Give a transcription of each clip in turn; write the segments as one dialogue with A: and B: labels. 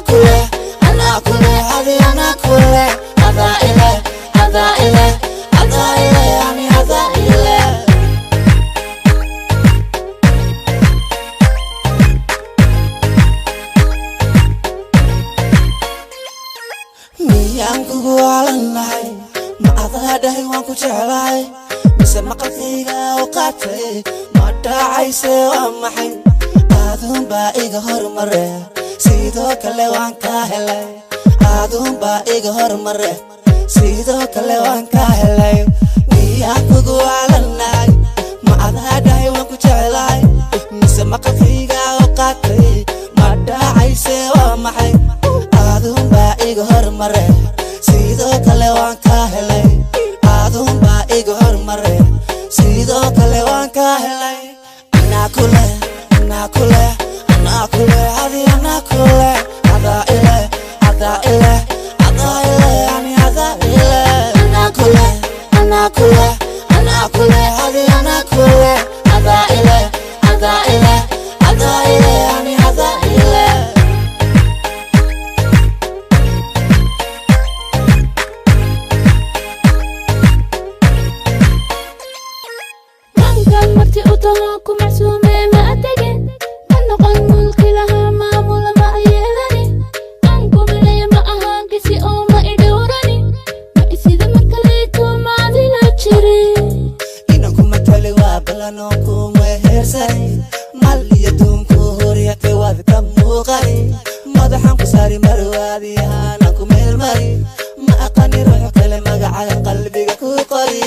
A: Anaa kule, anaa kule, adi anaa kule. Adaa ile, adaa ile, adaa ile, ani adaa ile. Miyaan kugu waalannahay? Ma adaa dhahay waan ku jeclahay? Mise maqalkayga u qaatay? Ma dhacayse? Waa maxay? Aduun baa iga hormare, sidoo kale waan kaa helay. Aduun baa iga hormare, sidoo kale waan kaa helay. Miyaan kugu waalannahay? Ma adaa dhahay waan ku jeclahay? Mise maqalkayga u qaatay? Ma dhacayse? Waa maxay? Aduun baa iga hormare, sidoo kale waan kaa helay. Aduun baa iga hormare, sidoo kale waan kaa helay. Anaa kule, anaa kule, anaa kule, adi anaa kule. Adaa ile, adaa ile, adaa ile, ani adaa ile. Anaa kule, anaa kule, anaa kule, adi anaa kule. Adaa ile, adaa ile, adaa ile, ani adaa ile.
B: Mankan marti u taho ku macsuume ma ategin, ma noqon mulki lahaa, maamula ma yeelani. Aan ku maleeya ma ahaan gisi oo ma idhowrani, ma isida markaleeto maadila jirin.
A: Inaan ku matali waa balanoo kuma heersay. Mal iyo duunku horyatay waad ka muuqay. Madaxaan ku saari marwaadiyahaanaan ku meelmari. Ma aqani ruux kale, magacaga qalbiga ku qori.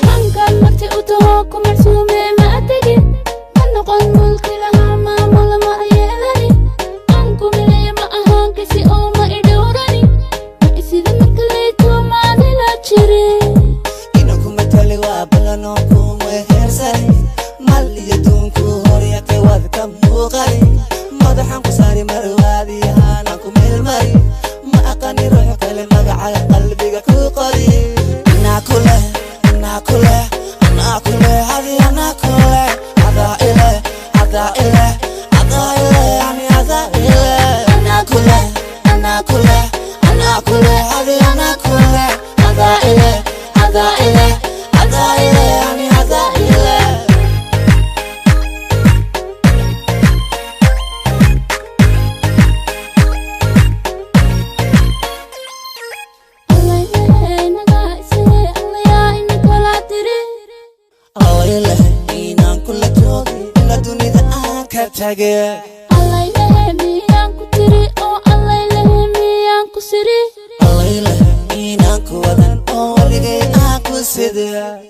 B: Mankan marti u taho ku macsuume ma ategin, ma noqon mulki lahaa, maamula ma yeelani. Aan ku maleeya ma ahaan gisi oo ma idhowrani, ma isida markaleeto maadila jirin.
A: Inaan ku matali waa balanoo kuma heersay. Mal iyo duunku horyatay waad ka muuqay. Madaxaan ku saari marwaadiyahaanaan ku meelmari. Ma aqani ruux kale, magacaga qalbiga ku qori. Anaa kule, anaa kule, anaa kule, adi anaa kule. Adaa ile, adaa ile, adaa ile, ani adaa ile. Anaa kule, anaa kule, anaa kule, adi anaa kule. Adaa ile, adaa ile, adaa ile, ani adaa ile. Allayleh inaan kula joogi ila dunida aan ka tage. Allayleh inaan ku wadan oo weligay aan ku sida.